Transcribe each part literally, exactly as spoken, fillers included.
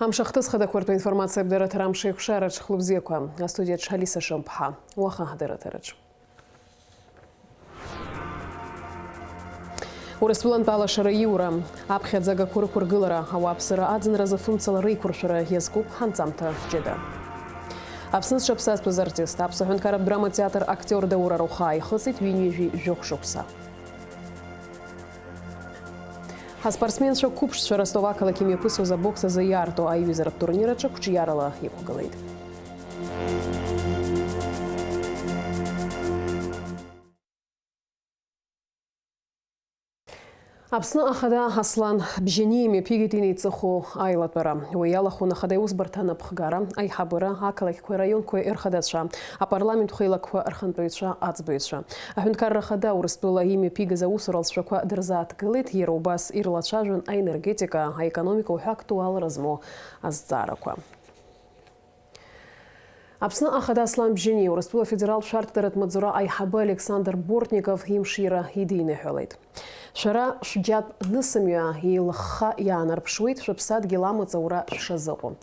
Амш ахҭыс хадақәа ртәы информациа абдырраҭара амш еиқәшараҿ хәлыбзиақәа. Астудиаҿ Алиса Шамԥҳа. Уаха ҳдырраҭараҿ. Урыстәылантә алашара иура, аԥхьаӡагақәа рықәыргылара, ауааԥсыра аӡынразы фымцала реиқәыршәара иазкуп ҳанҵамҭа ҷыда. Аԥсны зҽаԥсазтәыз артист, Аԥсны аҳәынҭқарратә драматеатр актиор Даур Арухаа ихыҵит ҩынҩажәи жәохә шықәса. Ҳаспортсменцәа қәыԥшцәа Ростов ақалақь имҩаԥысуаз абокс азы иаарту аиҩызаратә турнир аҿы қәҿиарала иқәгылеит. Аԥсны Ахада Аслан Бжьаниа имҩаԥигеит инеиҵыху аилатәара. Уи иалахәын Ахада иусбарҭа анапхгара, аиҳабыра, ақалақьқәеи араионқәеи рхадацәа, апарламент хеилакқәа рхантәаҩцәа, аӡбаҩцәа. Аҳәынҭқарра Ахада Урыстәыла имҩаԥигаз аусура алҵшәақәа дырзааҭгылеит, иара убас ирлацәажәон аенергетика, аекономика уҳәа актуалра змоу азҵаарақәа. Аԥсны Ахада Аслан Бжьаниа Урыстәыла афедералтә шәарҭадаратә маҵзура аиҳабы Александр Бортников имшира идиныҳәалеит. Шәара шәџьатә нысымҩа еилыхха иаанарԥшуеит шәыԥсадгьыл амаҵ аура шәшазыҟоу.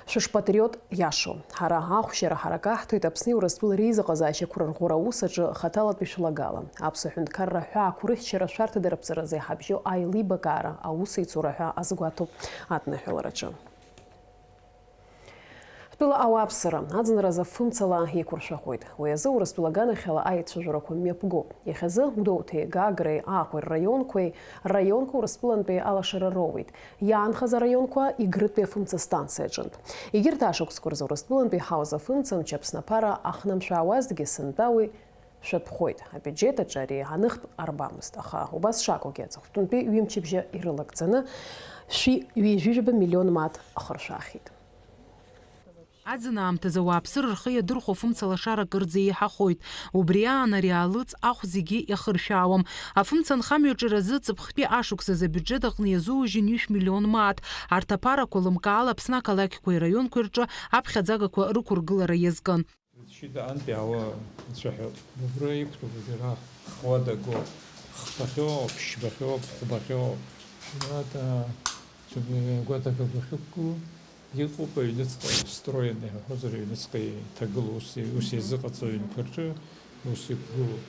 Шәышпатриот иашоу. Ҳара ахәшьара ҳаракаҳҭоит Аԥсни Урыстәылеи реизыҟазаашьақәа рырӷәӷәара аус аҿы хаҭалатәи шәлагала. Аԥсуа ҳәынҭқарра аҳәаақәа рыхьчара шәарҭадараԥҵаразы иҳабжьоу аилибакаара аусеицура ҳәа азгәаҭоуп адныҳәалараҿы. Ҳтәыла ауааԥсыра аӡынразы фымцала еиқәыршәахоит. Уи азы Урыстәыла аганахьала аицәажәарақәа мҩаԥгоуп. Иахьазы Гәдоуҭеи Гагреи Аҟәа рраионқәеи рраионқәа Урыстәылантәи алашара роуеит. Иаанхаз араионқәа Егрытәи афымца станциа аҿынтә. Егьырҭ ашықәсқәа рзы Урыстәылантәи иҳауз афымца мчы Аԥсны аԥара ахнамшәаауазҭгьы сынтәа уи шәаԥхоит. Абиуџьет аҿы ари аныхтә арбамызт, аха убас шакәугьы аҵыхәтәантәи ҩымчыбжьа ирылагӡаны шәи ҩажәижәаба миллион мааҭ ахыршәаахьеит. Аӡын аамҭазы ауааԥсыра рхы иадырхәо афымца лашара кырӡа еиҳахоит. Убри аан ари алыҵ ахә зегьы иахыршәаауам. Афымца анхамҩаҿыразы ҵыԥхтәи ашықәсазы абиуџьет аҟны иазуужьын ҩышә миллион мааҭ. Арҭ аԥарақәа лымкаала Аԥсны ақалақьқәеи араионқәеи рҿы аԥхьаӡагақәа рықәыргылара иазкын. Шьыда антәи ауаа ицәаҳәоуп. Убра иқәтәоуп, џьара хуадаго, хԥахьоу, ԥшьбахьоу, хәбахьоу. Уата, цәыб-, гәаҭакақәа ахьықәгылоу, иҟоуп аҩныҵҟа, встроенный ҳәа ҳҳәозар, аҩныҵҟа иҭагылоу, ус, ус иазыҟаҵо аҩнқәа рҿы ус иқәгылоуп.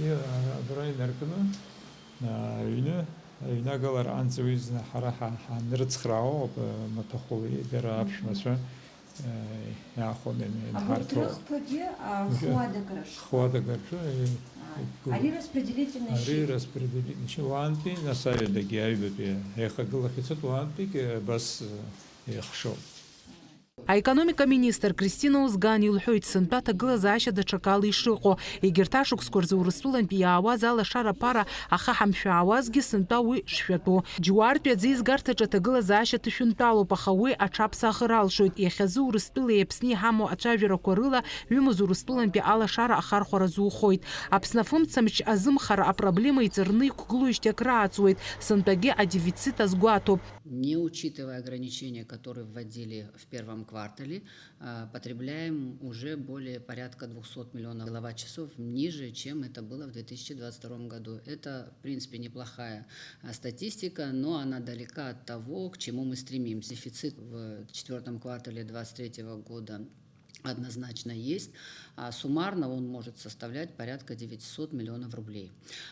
И, а, абра инаркны, а, аҩны, аҩны агалара анҵа уи зны ҳара ҳа-, ҳанрыцхраауоуп, а, маҭәахәыла, дара аԥшәмацәа. Иаахәаны Абарҭ ианҳарҭо. Рыхԥагьы, а, Мгьы. Хуадак рыш. Хуадак рҿы, э, Ааи. Иқәгылоуп. Ари распределительный Ари щит. Распределительный щит, уаантәи, нас аҩадагьы, аҩбатәи еихагылахь ицоит, уаантәигьы абас, э, еихшоуп. Аекономика министр Кристина Озган илҳәоит, сынтәа аҭагылазаашьа даҽакала ишыҟоу. Егьырҭ ашықәсқәа рзы Урыстәылантәи иаауаз алашара аԥара ахаҳамшәаауазгьы сынтәа уи шшәатәу. Џьуартәи аӡеизгарҭаҿы аҭагылазаашьа ҭышәынтәалоуп, аха уи аҽаԥсахыр алшоит. Иахьазы Урыстәылеи Аԥсни иҳамоу ацәажәарақәа рыла ҩымз Урыстәылантәи алашара ахархәара зухоит. Аԥсны афымцамч азымхара апроблема иҵарны иқәгылоижьҭеи акрааҵуеит, сынтәагьы адефицит азгәаҭоуп. Не учитывая ограничения, которые вводили в первом квартале, а, потребляем уже более порядка двухсот миллионов киловатт-часов ниже, чем это было в две тысячи двадцать втором году. Это, в принципе, неплохая, а, статистика, но она далека от того, к чему мы стремимся. Дефицит в четвёртом квартале двадцать третьего года однозначно есть. А суммарно он может составлять порядка девятьсот миллионов рублей.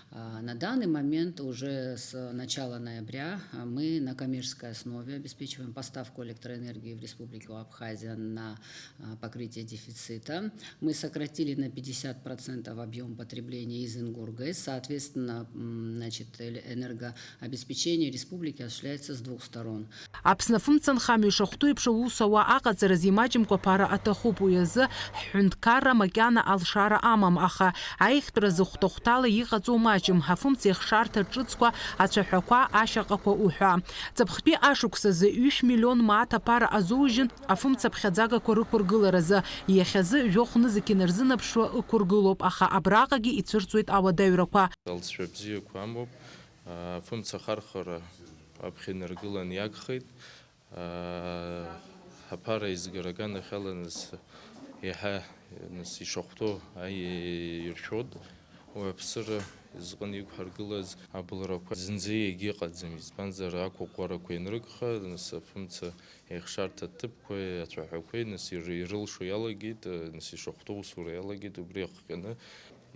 А, на данный момент, уже с начала ноября, а, мы на коммерческой основе обеспечиваем поставку электроэнергии в Республику Абхазия на, а, покрытие дефицита. Мы сократили на пятьдесят процентов объём потребления из Ингургес. Соответственно, м, значит, эле-, энергообеспечение республики осуществляется с двух сторон. Аԥсны афымца нхамҩа ишахәҭоу еиԥш аус ауа аҟаҵаразы имаҷымкәа аԥара аҭахуп, уи азы ҳҳәынҭқарра макьана алшара амам, аха аиӷьтәразы хәҭа-хәҭала иҟаҵоу маҷым, афымца иахшарҭа ҿыцқәа, ацәаҳәақәа, ашьаҟақәа уҳәа. Ҵыԥхтәи ашықәсазы ҩышә миллион мааҭ аԥара азоужьын афымца ԥхьаӡагақәа рықәыргыларазы, иахьазы жәохә нызқь инарзынаԥшуа ықәыргылоуп, аха абраҟагьы ицәырҵуеит ауадаҩрақәа. Алҵшәа бзиақәа амоуп, афымца ахархәара аԥхьа инаргылан иагхеит. Аԥара еизгара аганахьала нас, еиҳа нас ишахәҭоу аиаиа иршәоит, уаҩԥсыра Зҟны иқәҳаргылаз абылрақәа зынӡа егьыҟаӡам, избанзар, ақәыӷәӷәарақәа ианрыгха, нас афымца еихшарҭа ҭыԥқәеи ацәаҳәақәеи, нас ир-, ирылшо иалагеит, нас ишахәҭоу усура иалагеит, убри ахҟьаны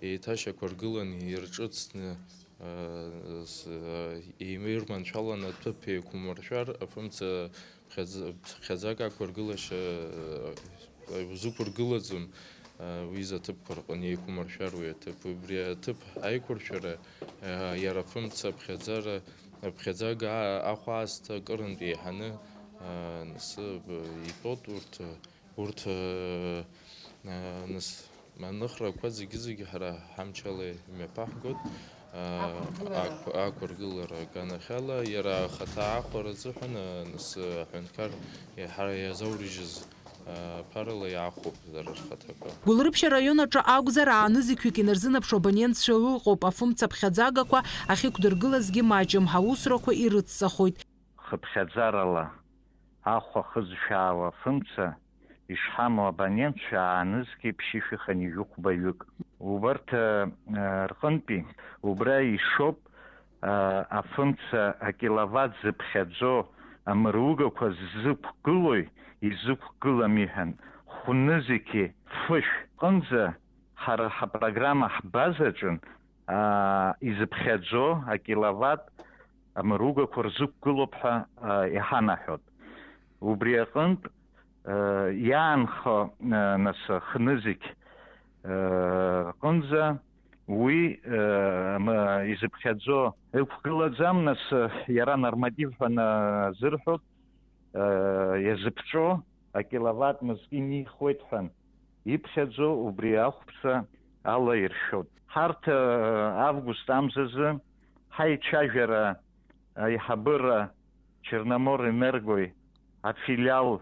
еиҭашьақәыргылан ирҿыцны, а, с-, а, еимеирманшәалан аҭыԥ еиқәмыршәар, афымца ԥхьаӡ-, ԥхьаӡак ақәыргылашьа, а, узықәыргылаӡом, а, уи изы аҭыԥқәа рҟны еиқәмыршәар уи аҭыԥ. Убри аҭыԥ аиқәыршәара, а, иара афымца аԥхьаӡара, аԥхьаӡага а-, ахә аасҭа акырынтә еиҳаны, а, нас, а, итәоуп урҭ, урҭ, а, а, нас, аныхрақәа зегьы-зегьы ҳара ҳамчала имҩаԥаҳгоит. А, Ақәыргылара. Ақә-, ақәыргылара аганахьала, иара ахаҭа аахәара азыҳәан, а, нас, а, аҳәынҭқар иаҳа-, иазаурыжьыз, а, ԥарала иаахәоуп дара рхаҭақәа. Гәылрыԥшь араион аҿы акәзар, аанызқьҩык инарзынаԥшуа абонентцәа ыҟоуп, афымца ԥхьаӡагақәа ахьықәдыргылазгьы маҷым, аусурақәа ирыцҵахоит. Хыԥхьаӡарала ахә ахызшәаауа афымца ишҳамоу абонентцәа аанызкьа ԥшьышәи хынҩажәи хәбаҩык. Убарҭ, э, рҟынтәи убра ишоуп, э, афымца акиловатт зыԥхьаӡо амыругақәа ззықәгылои изықәгылами ҳәан, хәнызқьи фышә ҟынӡа ҳара ҳапрограмма ҳбазаҿын, аа, изыԥхьаӡо акиловатт амыругақәа рзықәгылоуп ҳәа, аа, иҳанаҳәоит. Убри аҟынтә, аа, иаанхо, аа, нас хнызқь, аа, рҟынӡа уи, аа, м-, изыԥхьаӡо ықәгылаӡам, нас, иара норматив ҳәа назырҳәоит, аа, иазыԥҵәо акиловатт мызкы инихуеит ҳәан. Иԥхьаӡо убри ахәԥса ала иршәоит. Ҳарҭ, э, август амзазы ҳаицәажәара аиҳабыра Черноморэнергои афилиал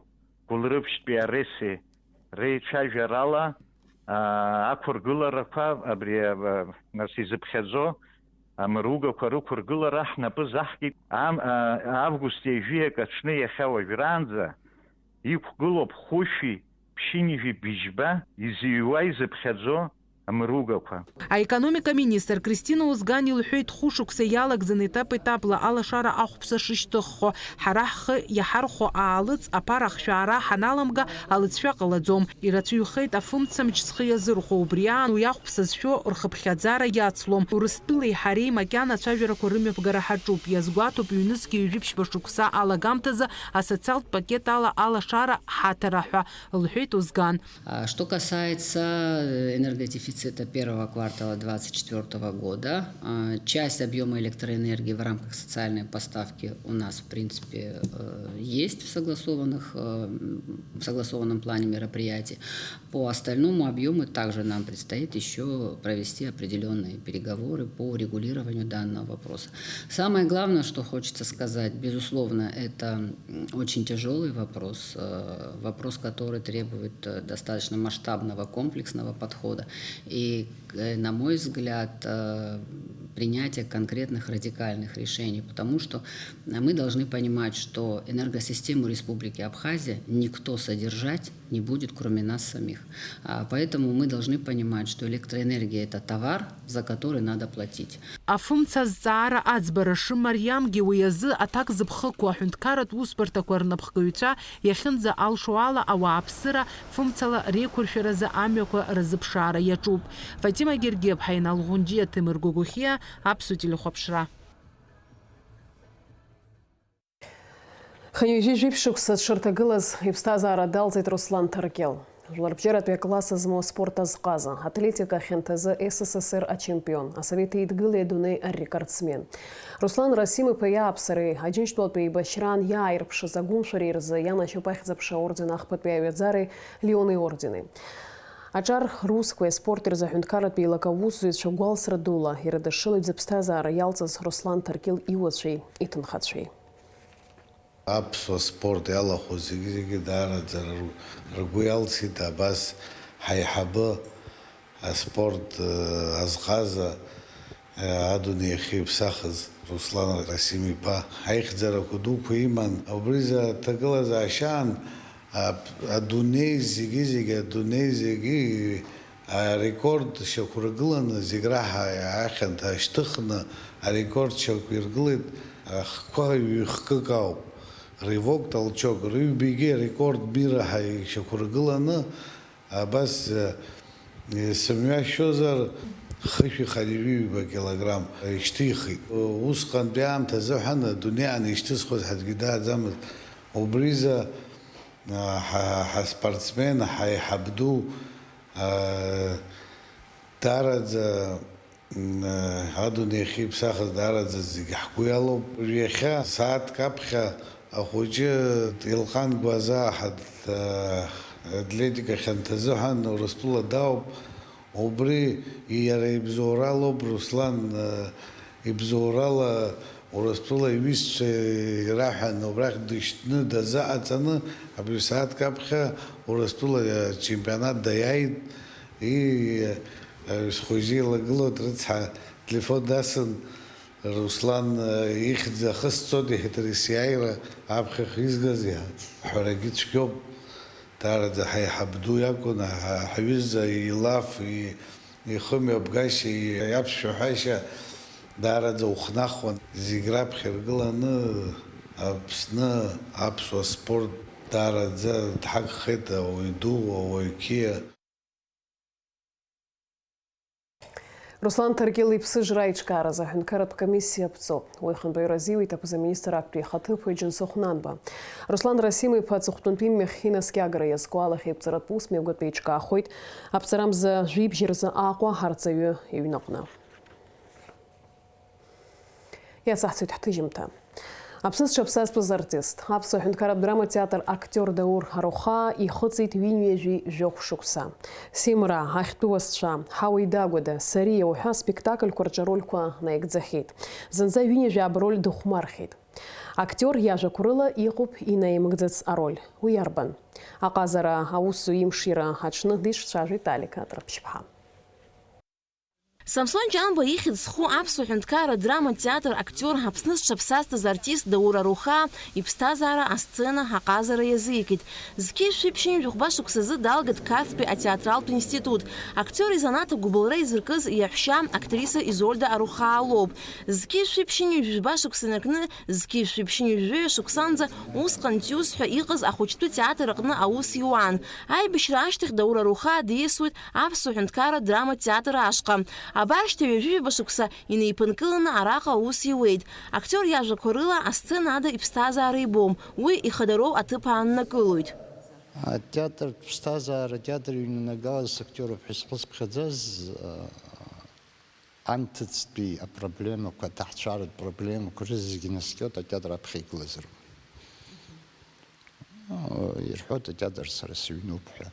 Гәылрыԥшьтәи Ареси реицәажәарала, а, ақәыргыларақәа абри, а, нас изыԥхьаӡо амыругақәа рықәыргылара ҳнапы заҳкит. Ам-, а, август ҩажәиак аҽны иахьа уажәраанӡа иқәгылоуп хәышәи ԥшьынҩажәи быжьба изыҩуа изыԥхьаӡо амыругақәа. Аекономика министр Кристина Озган илҳәеит, хәышықәса иалагӡаны етап-етапла алашара ахәԥса шышьҭыххо, ҳара ҳхы иаҳархәо аалыҵ аԥара ахшәаара ҳаналамга алыҵшәа ҟалаӡом. Ирацәаҩхеит афымцамч зхы иазырхәо, убри аан уи ахәԥса зшәо рхыԥхьаӡара иацлом. Урыстәылеи ҳареи макьана ацәажәарақәа рымҩаԥгара ҳаҿуп, иазгәаҭоуп, ҩнызқь ҩажәи ԥшьба шықәса алагамҭазы асоциалтә пакет ала алашара ҳаҭара ҳәа, лҳәеит Озган. А, что касается, э, энергодефицита первого квартала двадцать четвёртого года, а, часть объёма электроэнергии в рамках социальной поставки у нас, в принципе, э, есть в согласованных, э, м, в согласованном плане мероприятий. По остальному объёму также нам предстоит ещё провести определённые переговоры по урегулированию данного вопроса. Самое главное, что хочется сказать, безусловно, это, м, очень тяжёлый вопрос, э, вопрос, который требует, э, достаточно масштабного, комплексного подхода. И, э, на мой взгляд, э, принятия конкретных радикальных решений, потому что мы должны понимать, что энергосистему Республики Абхазия никто содержать не будет, кроме нас самих. А, поэтому мы должны понимать, что электроэнергия — это товар, за который надо платить. Афымца азҵаара аӡбара шымариамгьы уи азы аҭак зыԥхықәу аҳәынҭқарратә усбарҭақәа рнапхгаҩцәа иахьынӡа алшо ала ауааԥсыра фымцала реиқәыршәаразы амҩақәа рзыԥшаара иаҿуп. Фатима Гергиаԥҳа, Инал Ӷәынџьиа, Ҭемыр Гогохиа, Аԥсуа телехәаԥшра. Хынҩажәи жәиԥшь шықәса дшырҭагылаз иԥсҭазаара далҵит Руслан Ҭаркьыл. Жәларбжьаратәи акласс змоу аспорт азҟаза, атлетика ахьанҭазы С С С Р ачемпион, Асовет Еидгылеи адунеи арекордсмен. Руслан Расим-иԥа иааԥсареи Аџьынџьтәылатәи еибашьраан иааирԥшыз агәымшәареи рзы ианашьоуп Ахьӡ-аԥша аорден ахԥатәи аҩаӡареи Леон иордени. Аҿар русқәеи аспорти рзы аҳәынҭқарратә еилак аусзуҩцәа гәалсра дула ирыдышшылоит зыԥсҭазаара иалҵыз Руслан Ҭаркьыл иуацәеи иҭынхацәеи. Аԥсуа спорт иалахәу зегьы-зегьы даараӡа ргәы иалсит абас ҳаиҳабы, аспорт, э, азҟаза, э, адунеи ахьиԥсахыз Руслан Расим-иԥа. Аихьӡарақәа дуқәа иман. Убризы аҭагылазаашьаан ап-, адунеи зегьы-зегьы, адунеи зегьы Арекорд шьақәыргыланы, зегь раҳа ахьанҭа шьҭыхны арекорд шьақәиргылеит. Ахқәа ҩ-хкык ауп, рывок, толчок, рыҩбагьы арекорд мира ҳәа ишьақәыргыланы, абас, э, сымҩашьозар, хышәи хынҩажәи ҩба килограмм ишьҭихит. Усҟантәи аамҭазыҳәан адунеи анишьҭысхуаз ҳаӡәгьы дааӡамызт. Убризы, а, ҳа-, ҳаспортсмен, ҳаиҳаб ду, а, даараӡа, м, а, адунеи ахьиԥсахыз даараӡа зегь ҳгәы иалоуп. Ҩажәа сааҭк аԥхьа ахәыҷы Елҟан Гәазаа ҳа-, а, атлетика хьанҭазыҳәан Урыстәыла дауп. Убри иара ибзоуралоуп, Руслан, э, ибзоурала Урыстәыла иҩызцәа ираҳәан, убрахь дышьҭны дазыҟаҵаны, абри сааҭк аԥхьа Урыстәыла, э, чемпионат даиааит. И, э, схәыҷы илагылоуп, рыцҳа, телефон дасын, Руслан, э, ихьӡ ахысҵоит, иҳәеит, ари сиааира аԥхьахә изгаз иаҳ-, ҳәарагьы цәгьоуп. Даараӡа ҳаиҳаб ду иакәын, ҳа-, ҳаҩыза илаф, и-, ихымҩаԥгашьа, и-, иаԥсшәаҳәашьа даараӡа ухнахуан. Зегь раԥхьа иргыланы Аԥсны аԥсуа спорт даараӡа дҳагхеит, ауаҩ ду, ауаҩ қьиа. Руслан Ҭаркьыл иԥсыжра аиҿкааразы аҳәынҭқарратә комиссиа аԥҵоуп. Уи хантәаҩы разиуит аԥыза-министр актәи ихаҭыԥуаҩ Џьансыхә Нанба. Руслан Расим-иԥа аҵыхәтәантәи мҩахьхьи наскьагара иазку ала ахьеиқәҵаратә ус мҩаԥгатәи еиҿкаахоит аԥҵарамза жәибжь рзы Аҟәа ҳарҵаҩы иҩнаҟны. Иацаҳҵоит ҳҭыжьымҭа. Аԥсны зҽаԥсазтәыз артист, Аԥсуа ҳәынҭқарратә драма театр актиор Даур Арухаа ихыҵит ҩынҩажәи жәохә шықәса. Симра, Ахьтәы уасцәа, Ҳауеи Дагәада, Сариа уҳәа аспектакльқәа рҿы арольқәа наигӡахьеит. Зынӡа ҩынҩажәи ааба роль дыхәмархьеит. Актиор иажәақәа рыла иҟоуп инаимыгӡац ароль. Уи иарбан? Аҟазара аусзуҩ имшира аҽны дишцәажәеит Алика Ҭарԥшьԥҳа. Самсон Ҷанба ихьӡ зху аԥсуа ҳәынҭқарра драматә театр актиор, Аԥсны зҽаԥсазтәыз артист Даур Арухаа иԥсҭазаара асцена аҟазара иазикит. Зқьи жәшәи ԥшьынҩажәи жәохәба шықәсазы далгеит Қарҭтәи атеатралтә институт. Актиор изанааҭ агәыбылра изыркыз иаҳәшьа актриса Изольда Арухаа лоуп. Зқьи жәшәи ԥшьынҩажәи жәба шықәса инаркны, зқьи жәшәи ԥшьынҩажәи жәаҩа шықәсанӡа усҟан Тиусҳәа иҟаз ахәыҷтәы театр аҟны аус иуан. Аибашьра ашьҭахь Даур Арухаа диасуеит Аԥсуа ҳәынҭқарра драматә театр ашҟа. Абар шьҭа ҩажәи жәаба шықәса инеиԥынкыланы араҟа аус иуеит. Актиор иажәақәа рыла, асцена ада иԥсҭазаара ибом, уи ихадароу аҭыԥ ааннакылоит. Атеатртә ԥсҭазаара, атеатр иҩнанагалаз актиоруп ҳәа исхысԥхьаӡаз, анҭыҵтәи апроблемақәа, аҭаацәаратә проблемақәа рызегьы наскьоит атеатр аԥхьа игылазароуп. Ирҳәоит атеатр сара сыҩноуп ҳәа.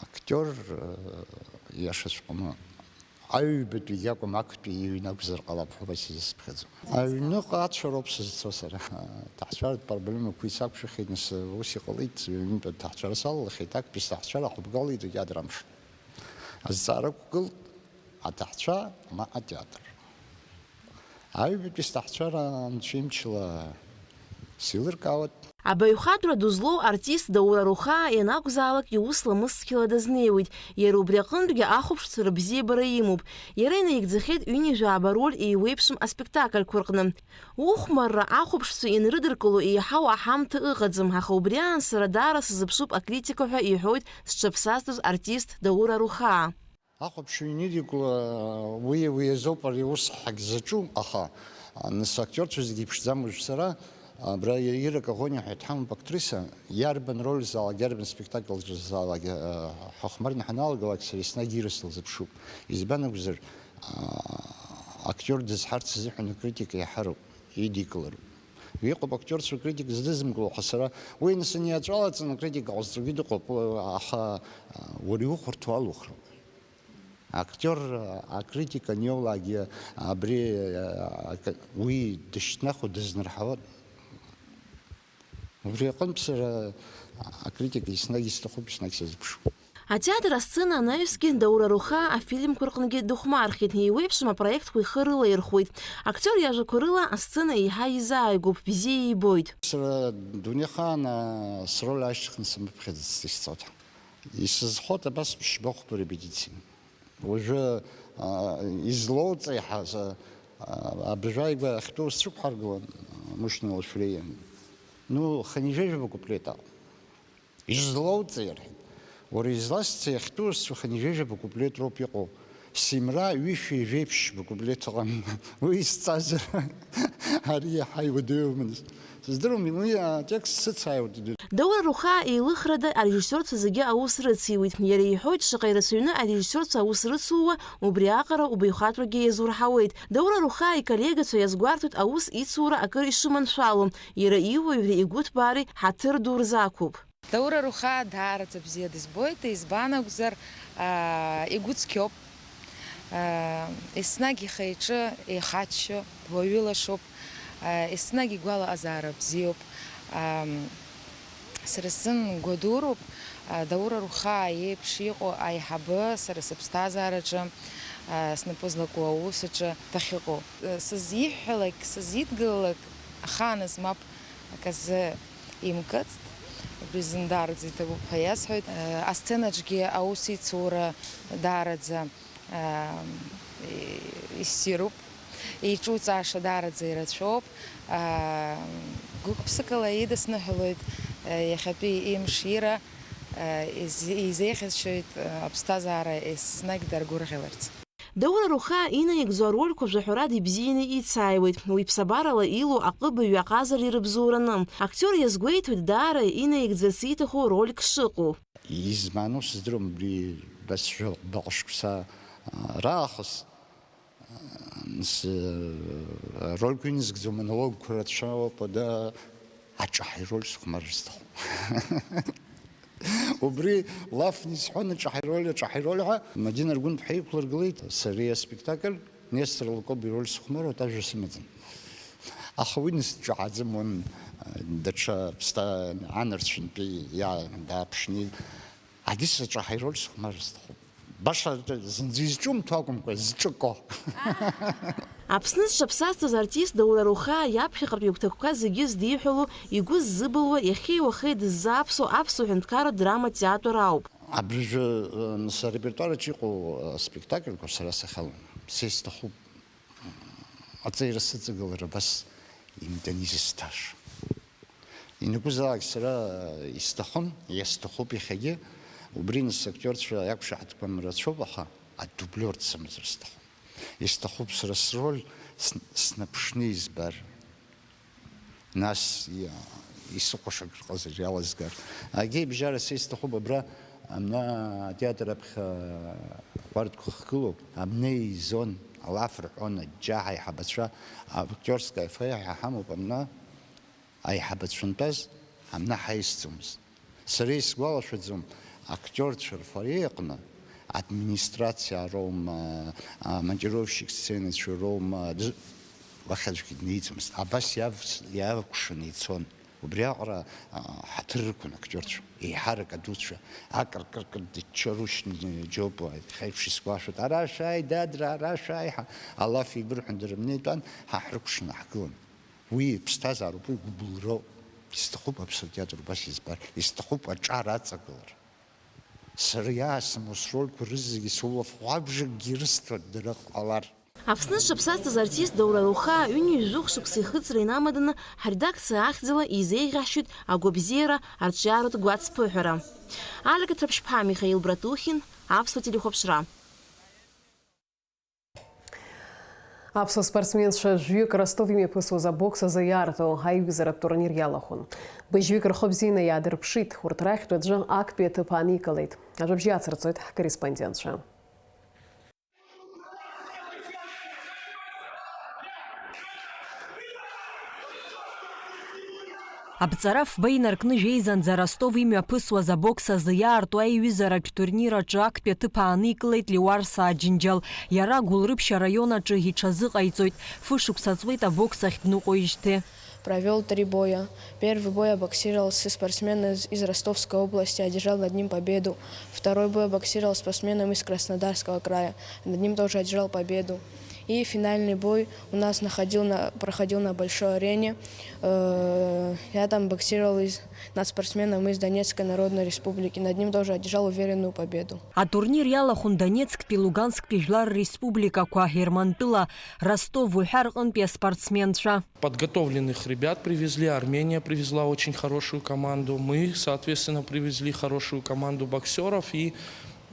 Актиор, э, иашаҵәҟьаны, аҩбатәигьы акәым, актәи иҩны акәзар ҟалап ҳәа сызсыԥхьаӡом. Аҩныҟа ацәароуп сызцо сара. Аҭаацәаратә проблемақәа исақәшәахьеит, нас ус иҟалеит, ҩынтә аҭаацәара салалахьеит, актәи сҭаацәара ахәыбгалеит атеатр амш. Азҵаара ықәгылт, аҭаацәа ма атеатр. Аҩбатәи сҭаацәара анцәа имчла сеилыркаауеит. Абаҩхатәра ду злоу артист Даур Арухаа ианакәзаалак иус ламыс цқьала дазнеиуеит, иара убри аҟынтәгьы ахәаԥшцәа рыбзиабара имоуп. Иара инаигӡахьеит ҩынҩажәи ааба роль еиуеиԥшым аспектакльқәа рҟны. Ухәмарра ахәаԥшцәа ианрыдыркыло еиҳау аҳамҭа ыҟаӡам, аха убри аан сара даара сазыԥшуп акритика ҳәа иҳәоит зҽаԥсазтәыз артист Даур Арухаа. Ахәаԥшҩы инидикыло, уи, уи азоуп ари аус ҳагьзаҿу, аха, а, нас актиорцәа зегьы иԥшӡам уажә сара, абра Ира Коӷониа ҳәа дҳамоуп актриса, иарбан рользаалак, иарбан спектакльзаалак, а, ҳахәмарны ҳаналагалак, сара еснагь Ира сылзыԥшуп. Избан акәзар, а, актиор дызҳарц азыҳәан акритика иаҳароуп, идикылароуп. Иҟоуп актиорцәа акритика здызымкыло, аха сара уи нас иаҵәалаҵаны акритика ҟазҵогьы дыҟоуп, аха, а, уара иухәарҭоу алухроуп. Актиор, а, акритика аниоулакгьы абри, а, ак-, уи дышьҭнахуа дызнырҳауан. Убри аҟынтә сара акритика еснагь исҭахуп, еснагь сазыԥшуп. Атеатр асцена анаҩсгьы Даур Арухаа афильмқәа рҟынгьы дыхәмархьеит, еиуеиԥшым апроектқәа ихы рылаирхәеит. Актиор иажәақәа рыла, асцена еиҳа изааигәоуп, бзиа ибоит. Сара дунеихаан, а, сроль аашьҭыхны сымԥхьаӡацт исҵоит. Исызхоит абас ԥшьба-хәба репетициа. Уажәы, а, излоуҵеи ҳәа, а, абыржәы ааигәа ахьтәоу сцәықәҳаргылан, а, Мушьни Лашәриа. Ну, хынҩажәижәаба куплет ауп. Излоуҵеи, рҳәеит. Уара изласҵеи, ахьтәоу сцәа хынҩажәижәаба куплет роуп иҟоу. Симра ҩышәи жәеиԥшьба куплет ыҟан. Уи сҵазар, ари иаҳа иуадаҩума нас? Сыздыруам, уи атекст сыцааиуеит. Даур Арухаа еилыхрада арежиссиорцәа зегьы аус рыциуеит. Иара иҳәоит, шаҟа ирацәаҩны арежиссиорцәа аус рыцуа, убри аҟара убаҩхатәрагьы иазурҳауеит. Даур Арухаа иколлегацәа иазгәарҭоит аус ицура акыр ишыманшәало. Иара иуаҩреи игәыҭбаареи ҳаҭыр ду рзақәуп. Даур Арухаа даараӡа бзиа дызбоит, избан акәзар, аа, игәы цқьоуп. Аа, еснагь ихы-иҿы еихаччо, дуаҩы лашоуп, аа, еснагь игәалаҟазаара бзиоуп. Ам, сара сзын гәадуроуп, аа, Даур Арухаа иеиԥш иҟоу аиҳабы сара сыԥсҭазаараҿы, аа, снапы злаку аус аҿы дахьыҟоу. Сызиҳәалак, сызидгылалак, ахааназ мап аказы имкыцт, убри зынӡа даараӡа иҭабуп ҳәа иасҳәоит. Асценаҿгьы аус ицура даараӡа, аа, иссируп, иҿуҵааша даараӡа ирацәоуп. Аа, гәык-ԥсыкала идысныҳәалоит, аа, иахьатәи имшира, аа, из-, изеиӷьасшьоит, аа, аԥсҭазаара еснагь даргәырӷьаларц. Даур Арухаа инаигӡо арольқәа жәаҳәарада ибзианы ицааиуеит. Уи ԥсабарала илоу аҟыбаҩи аҟазареи рыбзоураны. Актиор иазгәеиҭоит даара инаигӡарц ииҭаху рольк шыҟоу. Измааноу сыздыруам, убри бас жәаба шықәса, а, раахыс, а, с-, рольқәа иназгӡо монологқәа рацәоуп, ада аҿаҳаи роль сыхәмарыр сҭахуп. Убри лафны исҳәон, аҿаҳаи роль, аҿаҳаи роль ҳәа. Мадина Аргәынԥҳа иқәлыргылеит, сара аспектакль, Нестор Лакоба ироль сыхәмаруа, ажәа сымаӡам. Аха уи насҿаҳаӡам, уан, даҽа ԥсҭа-, анарцәынтәи иа-, дааԥшны, Адис аҿаҳаи роль сыхәмарыр сҭахуп. Баша зынӡа изҿумҭуа акәымкәа, зҿыко. Аԥсны зҽаԥсазтәыз артист Даур Арухаа иаԥхьаҟатәи игәҭакқәа зегьы здиҳәало, игәы ззыбылуа, иахьеи уахеи дыззааԥсо аԥсуа ҳәынҭқарратә драматә театр ауп. Абыржәы, э, нас арепертуараҿ иҟоу, э, аспектакльқәа сара сахьалам. Са исҭахуп, э, аҵеира сыҵагылар абас имданы изысҭаша. Ианакәызаалак сара исҭахын, иасҭахуп иахьагьы. Убри нас актиорцәа иақәшаҳаҭқәам рацәоуп, аха адублиор дсымазар сҭахуп. Исҭахуп сара сроль сн-, снаԥшны избар. Нас иа-, исыхәаша акыр ҟазар иалазгар. Агьеибжьара са исҭахуп абра Амна атеатр аԥхьа аҟәардәқәа хгылоуп. Амне еизон, алаф рҳәон, аџьџьа ҳаиҳабацәа, актиорская фойе ҳәа ҳамоуп, амна аиҳабацәа нтәаз, амна ҳаисӡомызт. Сара исгәалашәаӡом, актиорцәа рфойе аҟны администрациа роума, а, монтировщик сценацәа роума, аӡә уахь аӡәгьы днеиӡомызт. Абас иавс-, иавакәшаны ицон. Убри аҟара, а, ҳаҭыр рықәын актиорцәа, еиҳарак адуцәа, акыркыркыр дыччо рушьны џьоуп, иахьа еиԥш исгәашәоит, ара шәааи, дадраа, ара шәааи ҳәа, алаф еибырҳәон, дара рымнеи тәан, ҳа ҳрыкәшаны ҳгылан. Уи ԥсҭазаароуп, уи гәыбылроуп. Исҭахуп Аԥсуа театр убас избар, исҭахуп аҿар аҵагылара. Сара иаасымоу срольқәа рызегьы сулаф ҟәабжакгьы ирысҭоит дара ҟалар. Аԥсны зҽаԥсазтәыз артист Даур Арухаа ҩынҩажәи жәохә шықәса ихыҵра инамаданы ҳредакциа ахьӡала изеиӷьаҳшьоит агәабзиара арҿиаратә гәацԥыҳәара. Алика Ҭраԥшьԥҳа, Михаил Братухин, Аԥсуа телехәаԥшра. Аԥсуа спортсменцәа жәҩык Ростов имҩаԥысуаз абокс азы иаарту аиҩызаратә турнир иалахәын. Быжьҩык рхы бзианы иаадырԥшит, урҭ рахьтә аӡәы актәи аҭыԥ ааникылеит. Ажәабжь иацырҵоит ҳкорреспондентцәа. Абҵара фба инаркны жәеизанӡа Ростов имҩаԥысуаз абокс азы иаарту аиҩызаратә турнир аҿы актәи аҭыԥ ааникылеит Леуарса Аџьынџьал. Иара Гәылрыԥшь араион аҿы иҽазыҟаиҵоит, фышықәса ҵуеит абокс ахь дныҟәоижьҭеи. Провёл три боя. Первый бой я боксировал со спортсменом из, из Ростовской области, одержал над ним победу. Второй бой я боксировал с спортсменом из Краснодарского края, над ним тоже одержал победу. И финальный бой у нас находил на, проходил на большой арене. Э, я там боксировал из, над спортсменом из Донецкой Народной Республики. Над ним тоже одержал уверенную победу. Атурнир иалахәын Донецктәи Лугансктәи Жәлар Республикақәа, Ермантәыла, Ростов уҳәа рҟынтәи аспортсменцәа. Подготовленных ребят привезли, Армения привезла очень хорошую команду, мы, соответственно, привезли хорошую команду боксеров и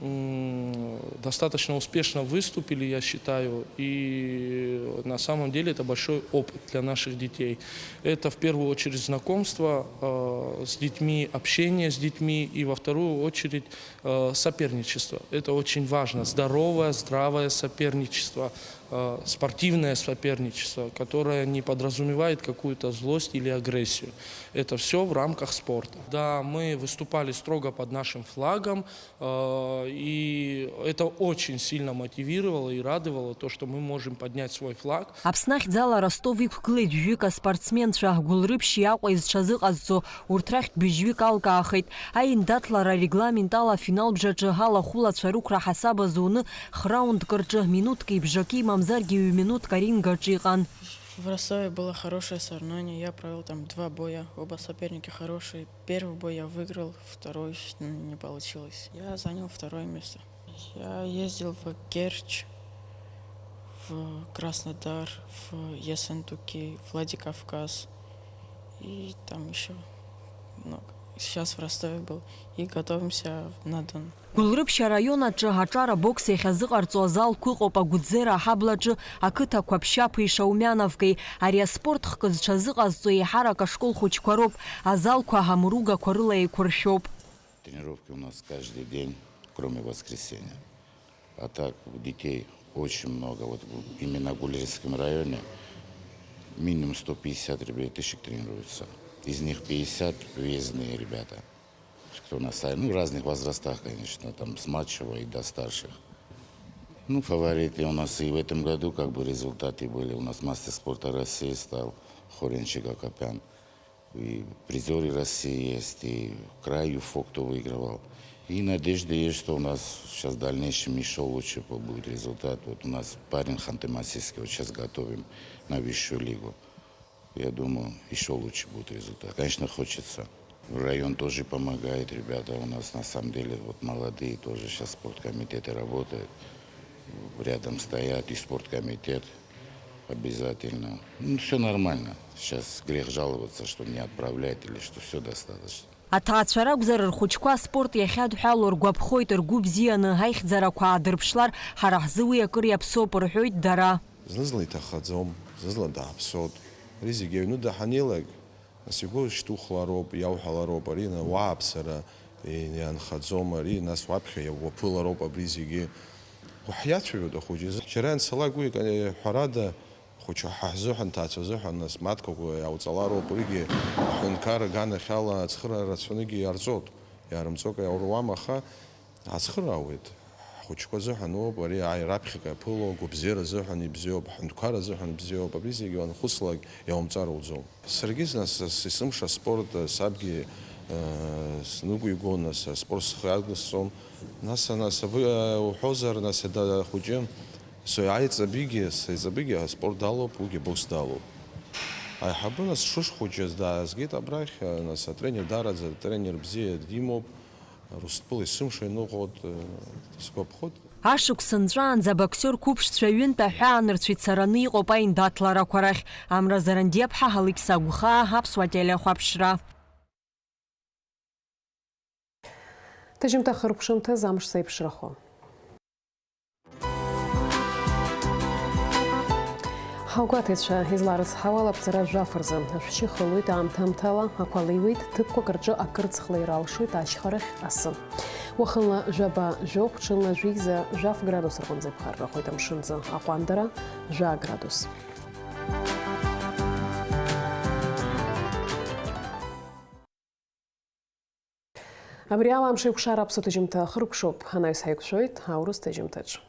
м, достаточно успешно выступили, я считаю, и на самом деле это большой опыт для наших детей. Это в первую очередь знакомство э, с детьми, общение с детьми, и во вторую очередь э, соперничество. Это очень важно. Здоровое, здравое соперничество, э, спортивное соперничество, которое не подразумевает какую-то злость или агрессию. Это все в рамках спорта. Да, мы выступали строго под нашим флагом, э, и это очень сильно мотивировало и радовало, то, что мы можем поднять свой флаг. Аԥсны ахьӡала Ростов иқәгылеит жәҩык аспортсменцәа, Гәылрыԥшь Иаҟәа изҽазыҟазҵо, урҭ рахьтә быжьҩык алкаахеит. Аиндаҭлара арегламент ала афинал бжаҿы алахәылацәа рықәра ҳасаб азуны, храундк рҿы минуҭки бжаки мамзаргьы ҩ-минуҭк аринг аҿы иҟан. В Ростове было хорошее соревнование, я провел там два боя, оба соперника хорошие. Первый бой я выиграл, второй ш- не получилось. Я занял второе место. Я ездил в Керчь, в Краснодар, в Ессентуки, Владикавказ и там еще много. Сейчас в Ростове был и готовимся на Дон. Гәылрыԥшь араион аҿы аҿар абокс иахьазыҟарҵо азалқәа ыҟоуп Агәыӡера аҳаблаҿы, ақыҭа Қәаԥшьаԥеи Шаумиановкеи. Ари аспорт хкы зҽазыҟазҵо еиҳарак ашкол хәыҷқәа роуп, азалқәа амругақәа рыла еиқәыршәоуп. Тренировки у нас каждый день, кроме воскресенья. А так, детей очень много. Вот в- именно в Гулерском районе минимум сто пятьдесят ребятишек тренируются. Из них пятьдесят уездные ребята. Кто на сай-, ну, в разных возрастах, конечно, там, с младшего и до старших. Ну, фавориты у нас и в этом году, как бы, результаты были. У нас мастер спорта России стал Хоренчик Акопян. И призеры России есть, и край ЮФО, кто выигрывал. И надежда есть, что у нас сейчас в дальнейшем ещё лучше по- будет результат. Вот у нас парень Ханты-Мансийский, вот сейчас готовим на высшую лигу. Я думаю, ещё лучше будет результат. Конечно, хочется. Район тоже помогает, ребята у нас на самом деле вот молодые тоже сейчас в спорткомитете работают, рядом стоят и спорткомитет обязательно. Ну, все нормально. Сейчас грех жаловаться, что не отправляют или что все достаточно. Аҭаацәа ракәзар, рхәыҷқәа аспорт иахьадҳәало ргәаԥхоит, ргәы бзианы аихьӡарақәа аадырԥшлар, ҳара ҳзы уи акыр иаԥсоуп, рҳәоит дара. Зны-зынла иҭахаӡом, зны-зынла дааԥсоит. Ари зегьы аҩны даҳанеилак, нас игәы шьҭухлароуп, иауҳәалароуп, ари на-, уааԥсара ианхаӡом, ари нас уаԥхьа иа-, уаԥылароуп абри зегьы. Ҳиацәажәоит ахәыҷы. Џьара ианцалак уи, ка-, ҳәарада, ахәыҷы ҳа ҳзыҳәан, ҭаацәа азыҳәан, нас маҭкақәа иауҵалароуп, уигьы аҳәынҭқар аганахьала ацхыраара рацәаныгьы иарҵоит. Иаарымҵуакәа иауруам, аха ацхыраауеит. Ҳхәыҷқәа азыҳәан ауп ари, ааи, раԥхьаҟа иаԥыло, агәабзиара азыҳәан ибзиоуп, ҳҳәынҭқарра азыҳәан бзиоуп, абри зегьы уанхәыцлак иаумҵар уӡом. Саргьы, нас, ес-, есымша аспорт, сабгьы, э, сныгәигон, нас, аспорт схы иадысҵон. Нас, ана-, сабы-, э, уҳәозар, нас, ада-, ахәыҷы, со-, аиҵбигьы, сеиҵбигьы аспорт далоуп, уигьы абокс далоуп. Аиҳабы, нас, сшышхәыҷыз даазгеит абрахь, э, нас, атренер даараӡа, тренер бзиа димоуп. Урыстәыла есымша иныҟәоит, э, сгәаԥхоит. Ашықәс нҵәаанӡа абоксиор қәыԥшцәа ҩынтә аҳәаанырцә ицараны иҟоуп аиндаҭларақәа рахь. Амра Зарандиаԥҳа, Алықьса Агәхаа, Аԥсуа телехәаԥшра. Ҭыжьымҭа хыркәшамҭаз амш зеиԥшрахо. Ҳаугәаҭаҩцәа изларыцҳауа алаԥҵара жәаф рзы ашәшьы хылоит аамҭа-аамҭала, ақәа леиуеит, ҭыԥқәак рҿы акырцх леира алшоит ашьхарахь асы. Уахынла жәаба жәохә, ҽынла жәеиза жәаф градус рҟынӡа иԥхаррахоит, амшынӡы аҟәандара жәаа градус. Абри ала амш еиқәшара аԥсуа ҭыжьымҭа ахыркәшоуп, анаҩс ҳаиқәшәоит аурыс ҭыжьымҭаҿ.